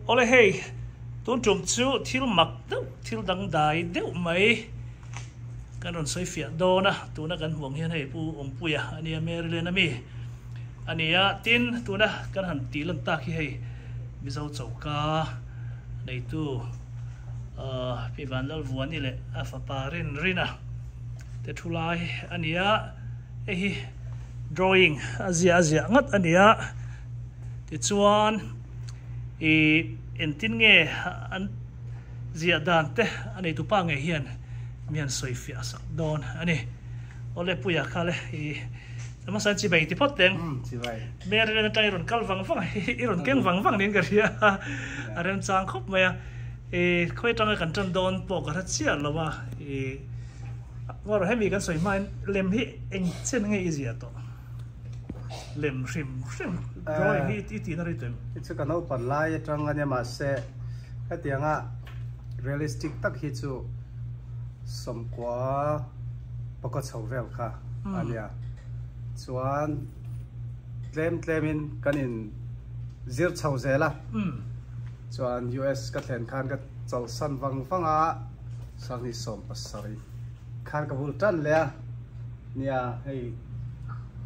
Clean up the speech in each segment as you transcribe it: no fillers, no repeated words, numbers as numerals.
Awle hei, tun tum chu thil mak deuh, thil dangdai deuh mai kan rawn sawi fiah dawn a, tuna kan hmuh ang hian hei Pu Awmpuia a nia, Maryland a mi a ni a, tin tuna kan han tih lan tak hi hei Mizo choka neitu Pi Vanlalvuani leh a fapa Rinrina te thu lai a ni a, hei hi drawing a ziah a ziah ngat a ni a, tichuan ih engtin nge an ziah dan te a neitu pa ngei hian mi han sawi fiah sak dawn a ni. Awle Puia kha le ih hmasa in chibai ti phawt teng. Maryland atang i rawn kal vang vang a, i rawn keng vang vang niin ka hria a, a remchang khawp mai a. Ih khawi atanga kan tan dawn pawh ka hre chiah lo a, ih ngaw hemi kan sawi hmain lem hi eng chen nge i ziah tawh? Lem hrim hrim drawing hi i tihna rei tawh em? Hi chu ka naupan lai atang a nia mahse hetianga realistic tak hi chu sawmkua pakaw chho vel kha a nia. Chuan tlem tlemin kan in zir chho zel a. Chuan US ka thlen khan ka chawlhsan vang vang a, sanghnih 70 khan ka bul tan leh a. Nia hei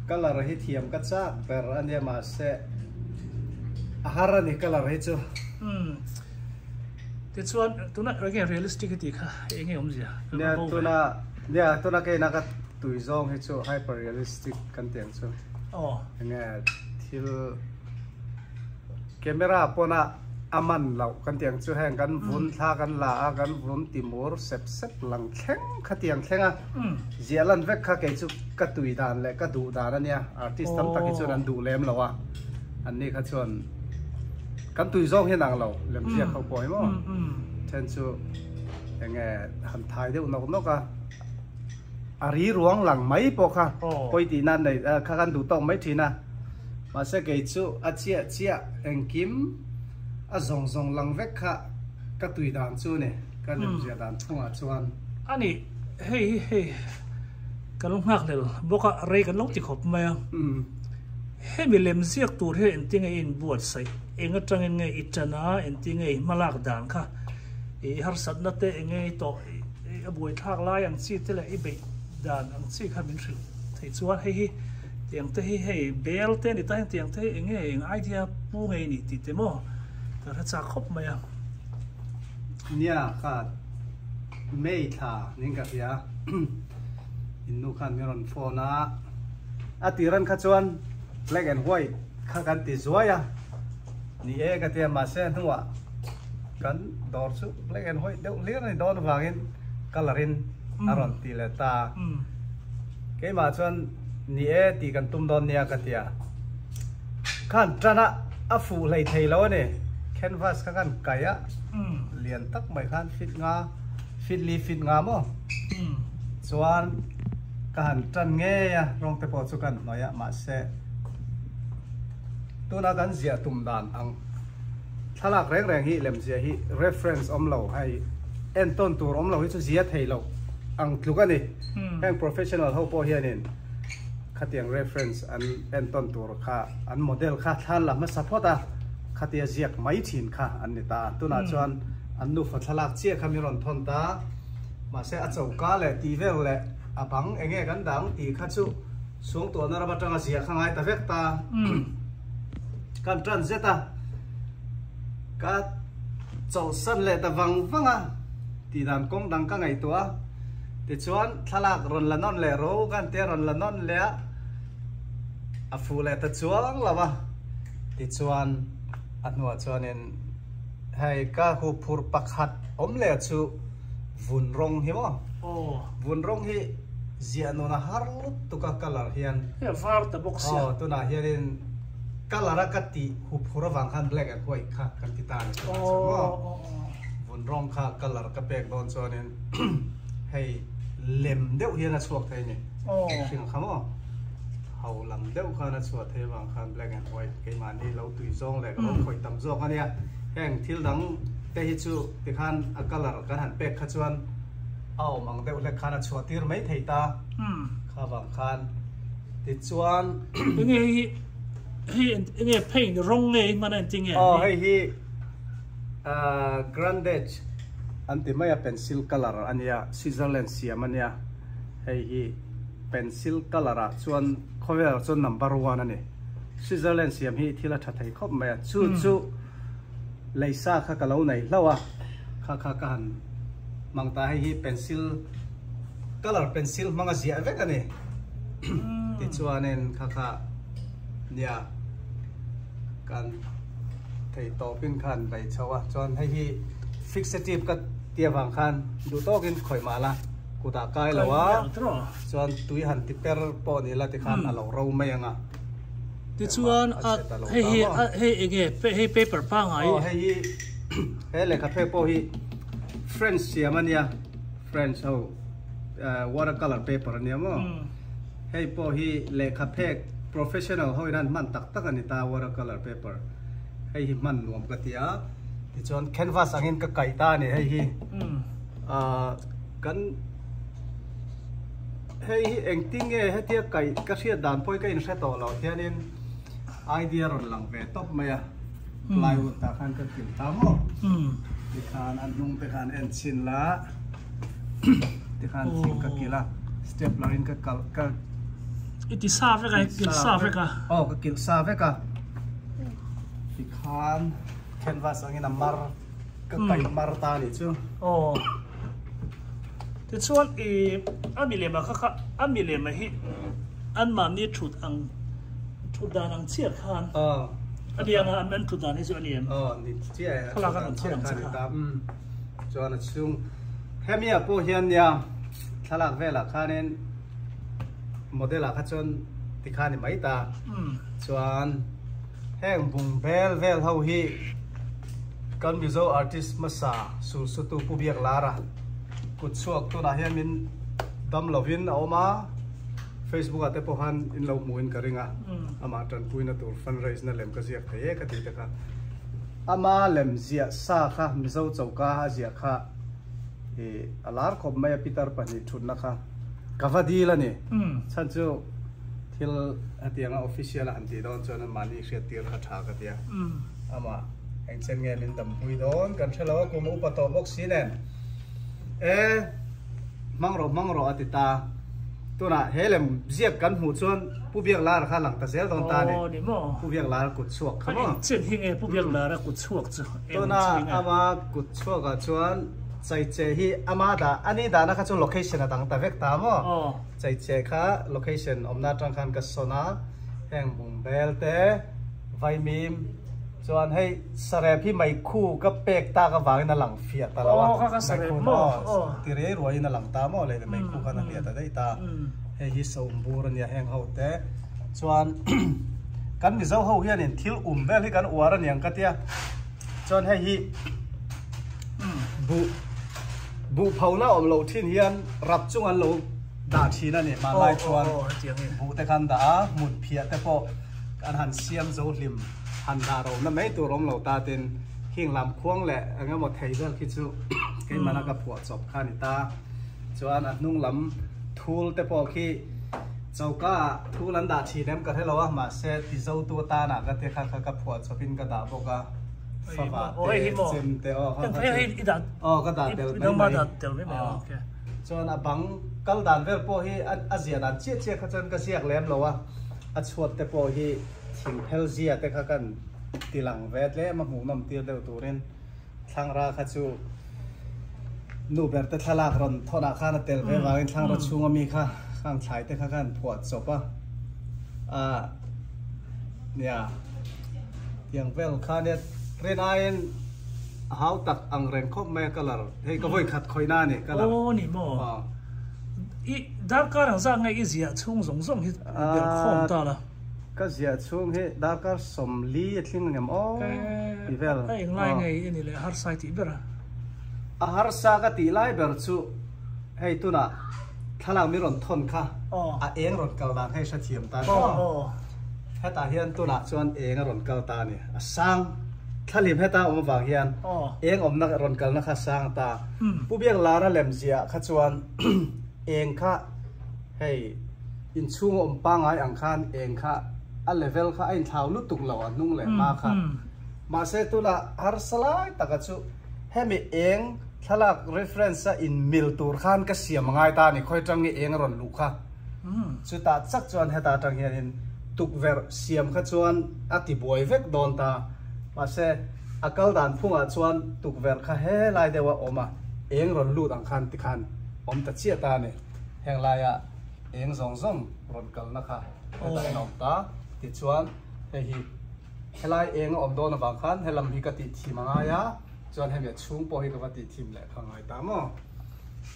colour hi thiam ka chak ber a nia mahse a har a ni colour hi chu. Umm tichuan tuna enge realistic hi tih kha enge awmzia Nia tuna nia tuna keina ka tui zawng hi chu hyper realistic kan tih ang chu. Aw. Enge thil. Camera pawna a man loh kan tih ang chu heng kan vun thla kan la a kan vun timur sep sep lang thleng kha tiang thleng a ziah lan vek kha kei chu ka tui dan leh ka duh dan a nia artist tam tak hi chuan an duh lem lo a an ni kha chuan kan tui zawng hian ang lo lem ziak ho pawh hi maw then chu enge han thai deuh nawk nawk a a ri ruang lang mai pawh kha pawi tih nan nei kha kan duh tawk mai thin a. Mahse kei chu a chiah chiah engkim a zawng zawng lang vek kha ka tui dan chu ni, ka lemziah dan thungah chuan. A ni, hei hi hei ka lo nghakhlel bawk a, rei kan lo ti khawp mai a. Hemi lemziak tur hian engtinge i inbuatsaih, eng atangin nge i tan a, engtinge i hmalak dan kha, i harsatna te enge i tawh, i buaithlak lai ang chi te leh i beih dan ang chi kha min hrilh theih chuan hei hi Tiang te hi hei bel te a ni ta hian tiang te hi eng nge eng idea pu nge i nih tih te maw ka hre chak khawp mai a. Nia kha May thla ning ka hria in nu khan min rawn phone a, a tir an kha chuan black and white kha kan ti zuai a, ni e ka tia mahse a hnuah kan dawr chu black and white deuh hlir a ni dawn avangin colour in a rawn ti leh ta. Keimah chuan ni e tih kan tum dawn nia ka ti a, khan tan a a fuh hlei thei lo a ni, canvas kha khan kaih a, lian tak mai khan fit nga, fit li fit nga maw, chuan ka han tan ngei a, rawng te pawh chu kan hnawih a, mahse tuna kan ziah tum dan ang thlalak reng reng hi lemziah hi reference awm lo hei entawn tur awm lo hi chu zia thei lo ang tluk a ni. Heng professional ho pawh hianin khatiang reference an entawn tur kha an model kha thlan la hmasa phawt a, khatia ziak mai thin kha an ni ta. Tunah chuan an nufa thlalak chiah kha min rawn thawn ta. Mahse a choka leh tih vel leh a bang enge kan dang tih kha chu chhungtuahna ram atanga ziah kha ngai ta vek ta. Kan tan zet a, ka chawlhsan leh ta vang vang a, tih dan kawng dang ka ngaihtuah a. Tichuan thlalak rawn la nawn leh ro kan tia rawn la nawn leh a, a fuh leh ta chuang lo a. Tichuan a hnuah chuanin hei ka huphurh pakhat awm leh chu vun rawng hi maw? Vun rawng hi ziah nun a har lutuk a colour hian. Hei a var ta bawk sia. Aw tunah hianin colour a ka tih huphurh avang khan black and white kha kan ti ta a ni tunah chuan maw? Vun rawng kha colour ka pek dawn chuanin. Hei lem deuh hian a chhuak thei a ni. Mihring kha maw? Ho lam deuh khan a chhuah thei avang khan black and white keimahni lo tui zawng leh ka lo khawih tam zawk a nia. Heng thil dang te hi chu tikhan a colour kan han pek kha chuan a awm ang deuh hlek khan a chhuah tir mai thei ta. Kha vang khan tichuan. Enge hei hi hei enge paint rawng nge i hman a engtin nge? Aw hei hi. Grandage an ti mai a pencil colour a nia Switzerland siam a nia hei hi pencil colour ah chuan khawvel ah chuan number one a ni Switzerland siam hi thil a tha thei khawp mai a chu chu leisa kha ka lo nei hlauh a kha kha ka han hmang ta hei hi pencil colour pencil hmang a ziah vek a ni tichuanin kha kha nia kan thei tawpin khan bei chho a chuan hei hi fixative ka tia vang khan duh tawkin khawih mah la kutah kai lo a chuan tui han ti per pawh ni la tikhan a lo ro mai ang a tichuan a hei hi hei enge hei paper pangai aw hei hi he lehkha phek pawh hi French siam a nia French ho water color paper a nia maw Hei pawh hi lehkha phek professional ho in an hman tak tak a ni ta water colour paper hei hi hman nuam ka ti a tichuan canvas angin ka kaih ta a ni hei hi ah kan hei hi engtin nge hetia kaih ka hriat dan pawh hi ka inhre tawh loh hianin idea rawn lang ve tawp mai a plywood tah khan ka kilh ta maw tikhan a hnung te khan en chhin la. Tikhan thing ka kilh a, stapler in ka kalh ka. I ti sa vek a, i kilh sa vek a. Aw ka kilh sa vek a. Tikhan canvas angin a mar ka kaih mar ta a nih chu. Aw. Tichuan i a milem ah kha kha a milem ah hi anmahni thut ang thut dan ang chiah khan a ni ang a an thut dan hi chu a ni em? Aw ni chiah e a thut dan chiah kha a ni ta. Chuan a chhung hemi ah pawh hian nia thlalak velah khanin model ah kha chuan tikhan ni mai ta chuan heng bung vel vel ho hi kan Mizo artist hmasa Sulsutu Pu Biak Lara kut chhuak tunah hian min dam lovin a awm a Facebook ah te pawh khan in lo hmuhin ka ring a amah tanpuina tur fundraise na lem ka ziak thei e ka tih te kha. Ama lem ziah sa kha Mizo choka a ziah kha i a lar khawp mai a pitar pahnih thutna kha ka va dil a ni. Chhan chu thil hetianga official a han tih dawn chuan mahni hriat tir kha tha ka ti a. Amah engchen nge min dampui dawn kan hre lo a kum a upa tawh bawk si nen e hmang rawh hmang rawh a ti ta. Tunah he lem ziak kan hmuh chuan Pu Biaklara kha lang ta zel dawn ta a ni. Aw ni maw? Pu Biaklara kut chhuak kha maw? Eng chen hi nge Pu Biaklara kut chhuak chu eng chen nge? Tuna ama kut chhuakah chuan Chaiche hi ama dah a ni dahna kha chu location a dang ta vek ta maw? Aw. Chaiche kha location awmna atang khan ka sawn a, heng bungbel te, vaimim, Chuan hei sarep hi meikhu ka pek tak avangin a lang fiah ta lo a, meikhu aw ti rei ruaiin a lang ta maw leh meikhu khan a hliah ta daih ta, hei hi sawmbur a nia heng ho te chuan kan Mizo ho hianin thil um vel hi kan uar a niang ka tia, chuan hei hi buh buh phona awm loh thin hian rap chung an lo dah thin a ni hmanlai chuan buh te khan dah a hmun phiah te pawh an han siam zo hlim. Han dah ro na mai tur awm lo ta tin khing lam khuang leh eng emaw thei vel khi chu keimahna ka phuah chawp kha a ni ta. Chuan a hnung lam thul te pawh khi choka ah thul an dah thin em ka hre lo a mahse ti zo tu atana ka ti kha kha ka phuah chawp in ka dah bawk a fava te chem te aw kha kha chu aw ka dah tel mai mai aw chuan a bang kal dan vel pawh hi a ziah dan chiah chiah kha chuan ka ziak lem lo a a chhuat te pawh hi Thing phel zia te kha kan ti lang ve tlem a hmuhnawm tir deuh turin thlangra kha chu nu ber te thlalak rawn thawn ah khan a tel ve vangin thlangra chhunga mi kha khang thlai te kha khan phuah chawp a ah nia tiang vel kha nia rin aiin a hau tak ang reng khawp mai a colour hei ka vawi khat khawih na a ni colour aw ni maw i darkar ang zat nge i ziah chhung zawng zawng hi ber khawm ta la. Ka ziah chhung hi darkar 40 a tling angem aw ti vel. A englai ngei i ni leh harsa i tih ber a. A harsa ka tih lai ber chu hei tunah thlalak mi rawn thawn kha a eng rawn kal dan hei hrethiam ta emaw. Hetah hian tunah chuan eng a rawn kal ta a ni. A sang thlalim heta awm avang hian eng awmna rawn kalna kha sang ta. Pu Biaklara lem ziah kha chuan eng kha Hei inchhung a awm pangai ang khan eng kha a level kha a inthlau lutuk lo a hnung leh hma kha. Mahse tunah harsa lai taka chu hemi eng thlalak reference a in mil tur khan ka siam a ngai ta a ni, khawi atang nge eng a rawn luh kha. Chutah chak chuan heta atang hianin tukverh siam kha chuan a ti buai vek dawn ta. Mahse a kal dan phungah chuan tukverh kha helai deuh a awm a, eng rawn lut ang khan tikhan awm ta chiah ta a ni. Heng laia eng zawng zawng rawn kalna kha hetah hian a awm ta. Tichuan hei hi helai eng a awm dawn avang khan helam hi ka tih thim a ngai a, chuan hemi a chhung pawh hi ka va tih thim leh kha ngai ta maw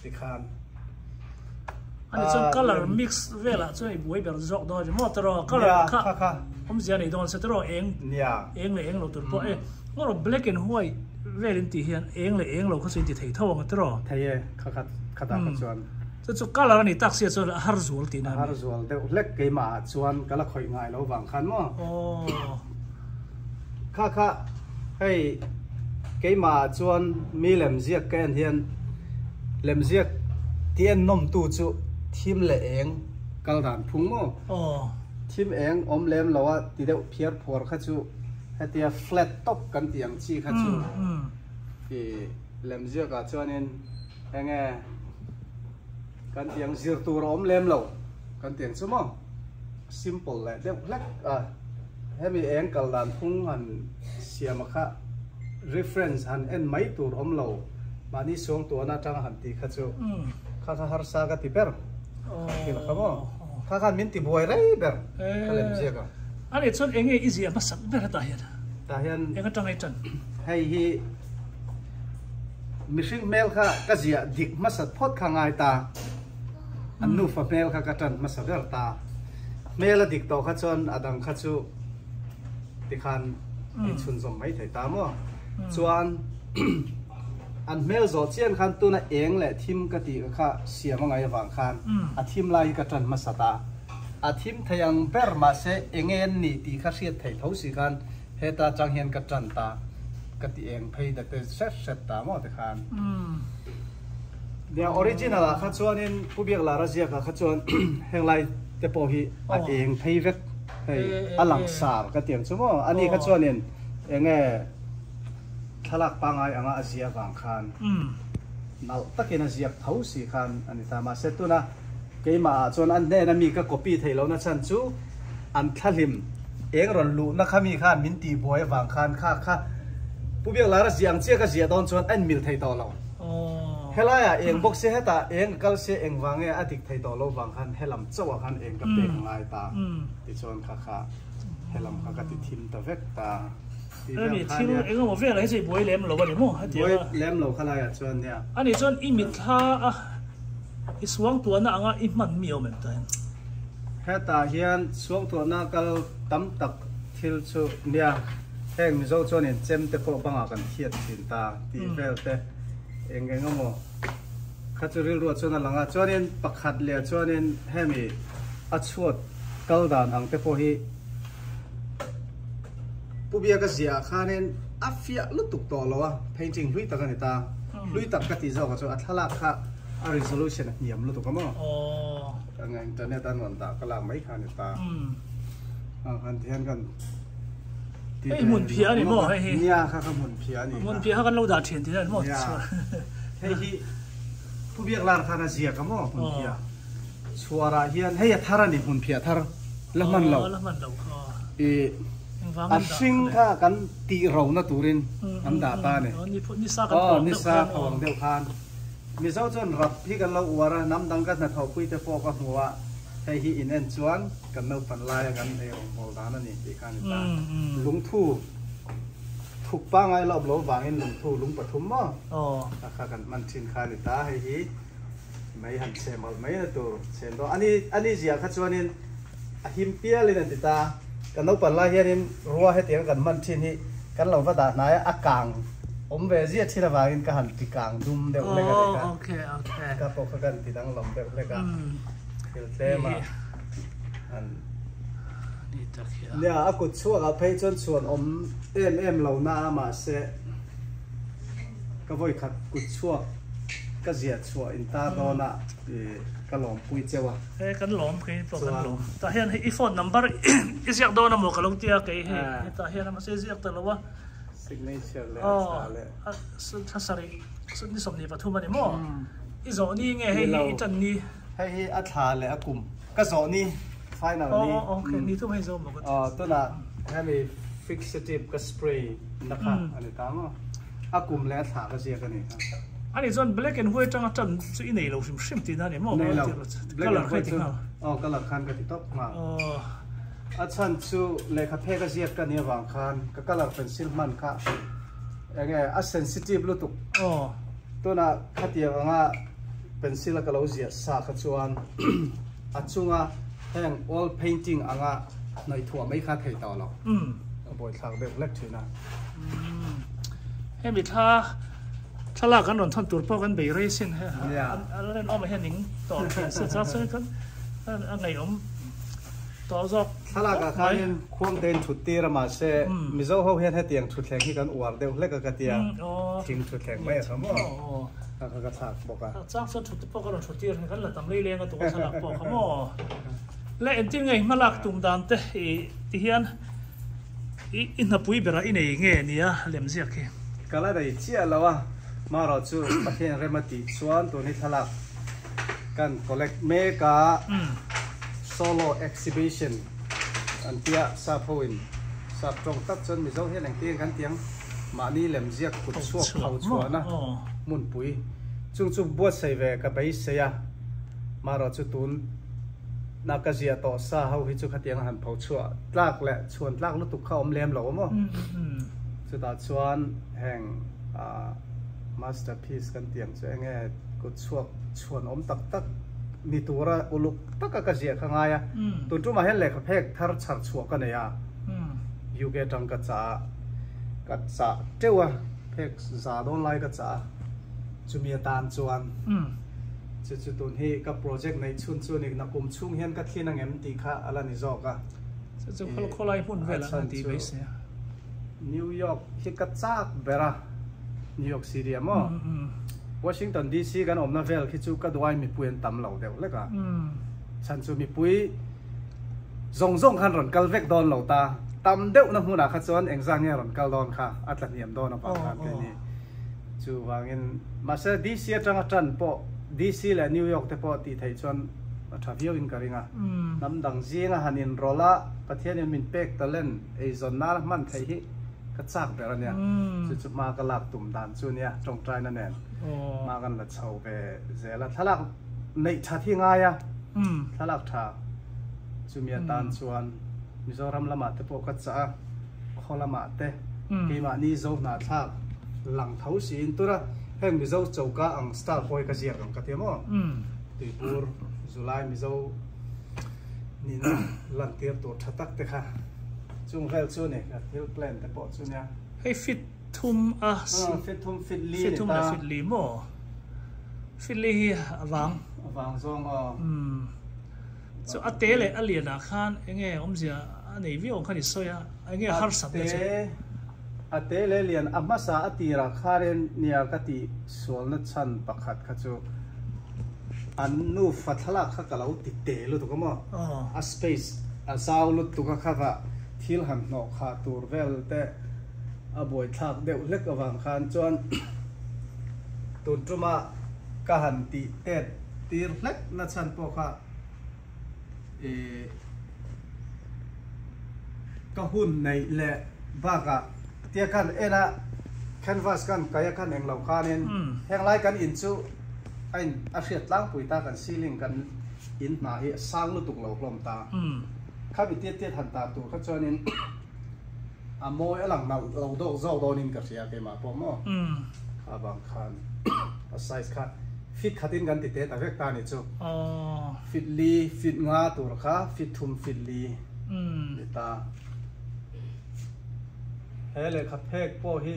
tikhan. Ani chuan colour mix velah chuan i buai ber zawk dawn a ni maw tiraw colour kha awmzia nei dawn se tiraw eng eng leh eng lo tur pawh e ngaw black and white vel in tih hian eng leh eng lo kha chu in ti thei tho ang a tiraw. Thei e kha kha khatah kha chuan. Chu chu colour a ni tak sia chuan a har zual tihna a ni. A har zual deuh hlek keimah ah chuan ka la khawih ngai lo vang khan maw. Aww. Kha kha hei keimah ah chuan mi lemziak ka en hian lemziak tih en nawm tu chu thim leh eng kal dan phung maw. Aww. Thim eng awm lem lo a ti deuh phiar phuar kha chu hetia flat top kan tih ang chi kha chu ih lemziak ah chuanin Enge kan tiang zir tur a awm lem lo kan tiang chu maw simple leh deuh hlek a hemi eng kal dan phung han siam a kha reference han en mai tur awm lo mahni suang tuan atang han tih kha chu kha kha harsa ka ti ber thil kha maw kha khan min ti buai rei ber ka lem ziak a. Ani chuan enge i ziah hmasak ber hetah hian tah hian eng atang ei tan hei hi. Mihring hmel kha ka ziah dik hmasat phawt kha ngai ta. An nufa hmel kha ka tan hmasa ber ta. Hmel a dik tawh kha chuan a dang kha chu tikhan inchhunzawm mai thei ta maw. Chuan an hmel zawh chian khan tuna eng leh thim ka tih kha siam a ngaih avang khan a thim lai hi ka tan hmasa ta. A thim thei ang ber mahse enge an nih tih kha hriat theih tho si khan Heta chang hian ka tan ta, ka ti eng phei ta te hret hret ta maw ti khan. Nia original ah kha chuanin Pu Biaklara ziak ah kha chuan heng lai te pawh hi a eng phei vek hei a langsar ka ti ang chu maw. Ani kha chuanin enge thlalak pangai anga a zia vang khan nalh takin a ziak tho si khan a ni ta. Mahse tuna keimah ah chuan an hnena mi ka copy theih lohna chhan chu an thlahlim eng rawn luhna kha mi khan min tih buai avang khan kha kha Pu Biaklar a ziah ang chiah ka ziah dawn chuan a inmil thei tawh lo. Helaiah eng bawk se hetah eng a kal se eng vang nge a dik thei tawh lo vang khan helam chauhah khan eng ka pek a ngai ta tichuan kha kha helam kha ka ti thim ta vek ta tih vel kha nia. Thil engemaw velah hi chu i buai lem lo a ni maw hetiang a? Buai lem lo kha laiah chuan nia. Ani chuan i mitthla a i suangtuahna anga i hman mi awm em ta hian? Hetah hian suangtuahna kal tam tak thil chu nia, heng Mizo chuanin chem te pawh bangah kan thiat thin ta tih vel te eng eng emaw kha chu rilruah chuan a lang a. Chuanin pakhat leh chuanin hemi a chhuat kal dan ang te pawh hi Pu Biaka ziah ah khanin a fiah lutuk tawh lo a, painting hlui tak a ni ta. Hlui tak ka tih zawkah chuan a thlalak kha a resolution a hniam lutuk a maw? Anga internet an rawn dah ka lak mai kha a ni ta. A han ti hian kan ti Hei hmun phiah a ni maw hei hi? Nia kha kha hmun phiah a ni. Hmun phiah kha kan lo dah thin tih a ni maw? Nia. Hei hi Pu Biaklar khan a ziak a maw hmun phiah. Chhuarah hian hei a thar a ni hmun phiah thar la hman lo. La hman lo kha. I a hring kha kan tih rona turin an dah ta a ni. Nisa kan phawng deuh khan. Nisa phawng deuh khan. Mizo chuan rap hi kan lo uar a, hnam dang ka hnathawhpui te pawh ka hmu a, hei hi in en chuan kan naupan laia kan ei rawngbâwl dan a ni tih kha a ni ta. Lungthu thuk pangai la awm lo vangin lungthu lung pathum maw a kha kan hman thin kha a ni ta. Hei hi mei han chhe mawlh mai na tur chhen dawn. Ani ani ziah kha chuanin a him pialin an ti ta. Kan naupan lai hianin rua hetianga kan hman thin hi kan lo va dah hnai a, a kang awm ve ziah thin avangin ka han ti kang dum deuh hlek a ni kha. Ka pawh kha kan ti danglam deuh hlek a, thil tlem a han Nia, a kut chhuakah phei chuan chhuan awm em em lo na a mahse ka vawikhat kut chhuak ka ziah chhuah in tar dawn a ka lawmpui cheu a. He kan lawm kei pawh kan lawm. Tah hian hei i phone number i ziak dawn a maw ka lo tia kei hei hetah hian a mahse i ziak ta lo a. Signature leh a thla leh. Aw, thla sarih ni 23 a ni maw? I zawh ni nge hei hi i tan ni? Hei hi a thla leh a kum ka zawh ni, final ni. Aw, ok, ni thum hei zawh maw ka ti. Aw, tunah hemi fixative ka spray na kha a ni ta maw? A kum leh a thla ka ziak a ni kha. Ani chuan black and white atanga tan chu i nei lo hrim hrim tihna a ni maw? Nei lo, black and white chu aw colour khan ka ti tawp nghal. A chhan chu lehkha phek a ziak ka nih avang khan ka colour pencil hman kha enge a sensitive lutuk. Tunah khatiang anga pencil a ka lo ziah sa kha chuan a chunga heng oil painting anga hnawih thuah mai kha thei tawh lo. A buaithlak deuh hlek thin a. Hemi thla thlalak kan rawn thawn tur pawh kan bei rei sin he a rinawm ah hian ning tawh thin se chuan sawi khan a ngaihawm tawh zawk Thlalak ah khanin khuangte in thut tir a mahse Mizo ho hian hetiang thutthleng hi kan uar deuh hlek a ka tia thing thutthleng mai a tha maw kha kha ka thlak bawk a. Chang chuan thut te pawh ka rawn thut tir kan la tam lei leng a tuk a thlalak pawh kha maw le entir nge hmalak tum dan te i ti hian I i hnapui berah i nei nge nia lemziak hi? Ka la nei chiah lo a, marawh chu Pathian rem a tih chuan tun hi thlalak kan collect mek a, solo exhibition an tia sap ho in sap tawng tak chuan Mizo hian engtin kan tiang mahni lemziak kut chhuak pho chhuahna hmunpui chung chu buatsaih ve ka beisei a, marawh chu tun Na ka ziah tawh sa ho hi chu khatiang a han pho chhuah tlak leh chhuan tlak lutuk kha awm lem lo a maw? Chutah chuan heng masterpiece kan tih ang chu enge kut chhuak chhuan awm tak tak ni tura uluk taka ka ziah kha ngai a. Tun tumah hian lehkha phek thar chhar chhuah ka nei a, UK atang ka chah a, ka chah teuh a, phek za dawn lai ka chah a, chumi atan chuan. Chu chu tun hi ka project neih chhun chu ni, nakum chhung hian ka thlin angem tih kha a la ni zawk a. Chu chu khawl khawlai hmun velah an ti mai sia. New York hi ka chak ber a, New York City a maw? Washington DC kan awmna vel khi chu ka duai mipui an tam lo deuh hlek a. Chhan chu mipui zawng zawng khan rawn kal vek dawn lo ta, tam deuhna hmunah kha chuan engzah nge rawn kal dawn kha a tla hniam dawn avang khan keini. Chuvangin, mahse DC atanga tan pawh, DC leh New York te pawh tih theih chuan a tha viau in ka ring a. Hnam dang zinga han inrawlh a, Pathianin min pek talent eizawn nana hman theih hi ka chak ber a nia. Chu chu hma ka lak tum dan chu nia, tawngtaina nen hma kan la chho ve zel a. Thlalak neih that hi ngai a, thlalak tha chumi atan chuan Mizoram lamah te pawh ka chah a. Khaw lamah te keimahni Zo hnahthlak lang tho siin tura heng Mizo choka ang style pawh hi ka ziak ang ka ti maw? Tuipur Zulai Mizo nihna lantir tur tha tak te kha chung vel chu ni ka thil plan te pawh chu nia. Hei fit thum a fit thum fit li ni ta. Fit thum leh fit li maw? Fit li hi a vang. A vang zawng aw. Chu a te leh a lian ah khan enge awmzia a nei viau ang khan i sawi a, enge harsat na chu? A te leh lian a hmasa a tir ah kharin nia ka tih sualna chhan pakhat kha chu an nufa thlalak kha ka lo ti te lutuk a maw? A space a zau lutuk a kha kha thil han hnawh khah tur vel te a buaithlak deuh hlek avang khan chuan tun tuma ka han tih tet tir hlek na chhan pawh kha ih ka hun neih leh bakah tia khan en a canvas khan kai a khan englo khanin heng lai kan in chu a in a hriat tlangpui ta kan ceiling kan in hna hi a sang lutuk lo hlawm ta khami tiat tiat han tar tur kha chuanin a mawi a lang nalh lo dawk zawk dawnin ka hria keimah pawh maw kha vang khan a size kha Fit khatin kan ti te ta vek ta ni chu. Fit li, fit nga tur kha fit thum fit li ni ta. He lehkha phek pawh hi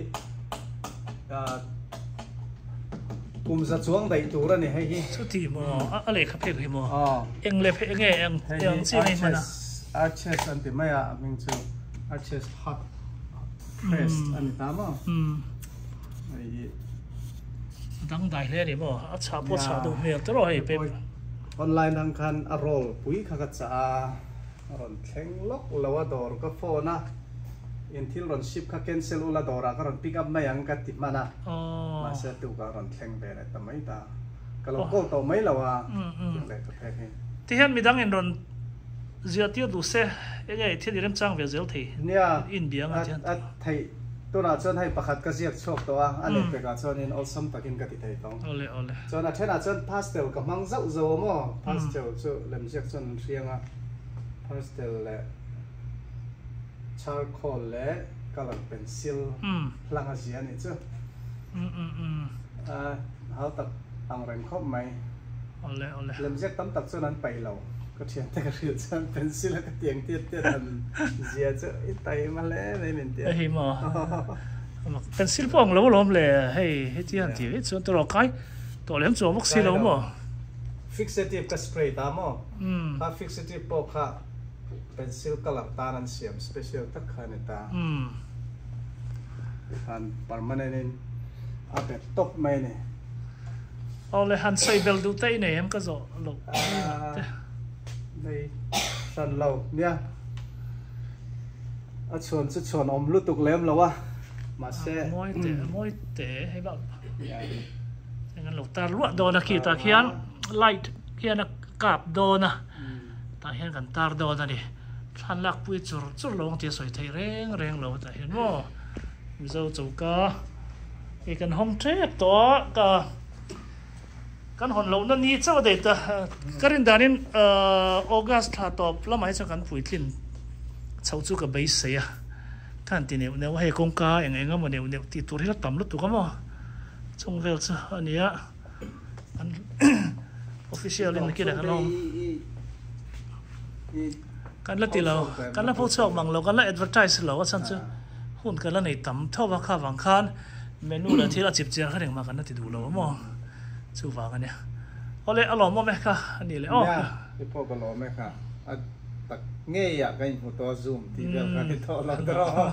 kum za chuang daih tur a ni hei hi. Chuti maw? A lehkha phek hi maw? Eng leh phek enge eng eng chi nge hman a? Arches an ti mai a, a hming chu Arches Hot Press a ni ta maw? Hei hi. Dangdai hle a ni maw? A chhah pawh chhah duh hmel tawrh hei pep. Online ang khan a roll pui kha ka chah a, a rawn thleng lawk lo a dawr ka phone a. In thil rawn ship kha cancel ula dawrah ka rawn pick up mai ang ka ti hman a, mahse a tukah a rawn thleng ve leh ta mai ta. Ka lo call tawh mai lo a, tih leh ka phek hi. Tihian midang in rawn ziah tir duh se, enge i thil i remchang ve zel thei? Nia, In bia anga tihian. A theih tunah chuan hei pakhat ka ziak chhuak tawh a, a lehpekah chuanin awlsam takin ka ti thei tawng. Awle awle. Chuan a thenah chuan pastel ka hmang zauh zauh a maw? Pastel chu lemziak chuan an hriang a, pastel leh. Charcoal leh colour pencil hlang a zia anih chu. A hau tak ang reng khawp mai. Lemziak tam tak chuan an paih lo. Ka thiante ka hrilh chuan pencil a ka tiang tiat tiat han zia chu i taima hle mai min ti a. Hei maw? Pencil pawh ang lo alawm le hei heti han tih vek chuan tawrh kai tawh lem chuang bawk si lo maw? Fixative ka spray ta maw? Kha fixative pawh kha Pencil colour tan an siam special tak kha a ni ta. Tikhan permanent in a bet tawp mai a ni. Awle han sawi bel duh te i nei em ka zawh loh te. Nei hran lo nia. A chhuan chu chhuan awm lutuk lem lo a mahse. Mawi te mawi te hei bak. Eng an lo tar luah dawn a khi tah khian light khian a kap dawn a. Tah hian kan tar dawn a ni. Thlan lak pui chur chur lo ang tih a sawi theih reng reng lo tah hian maw Mizo choka hei kan hawng tep tawh a ka kan hawn lohna ni chauh a date a ka rin danin August thla tawp lamah hi chuan kan puitlin chhoh chu ka beisei a ka han ti neuh neuh a hei kawngka eng eng emaw neuh neuh tih tur hi la tam lutuk a maw chung vel chu a ni a. An official in kila kan awm. Kan la ti lo, kan la pho chhuak mang lo, kan la advertise lo a chhan chu hun kan la nei tam tho a kha vang khan menu leh thil a chip chiar kha reng mah kan la ti duh lo a maw chuvang a nia. Awle a lawmawm e kha a ni leh aw. Nia i pawh ka lawm e kha a tak ngei ah ka inhmu tawh a zoom tih vel kha ni tawh lo tawh.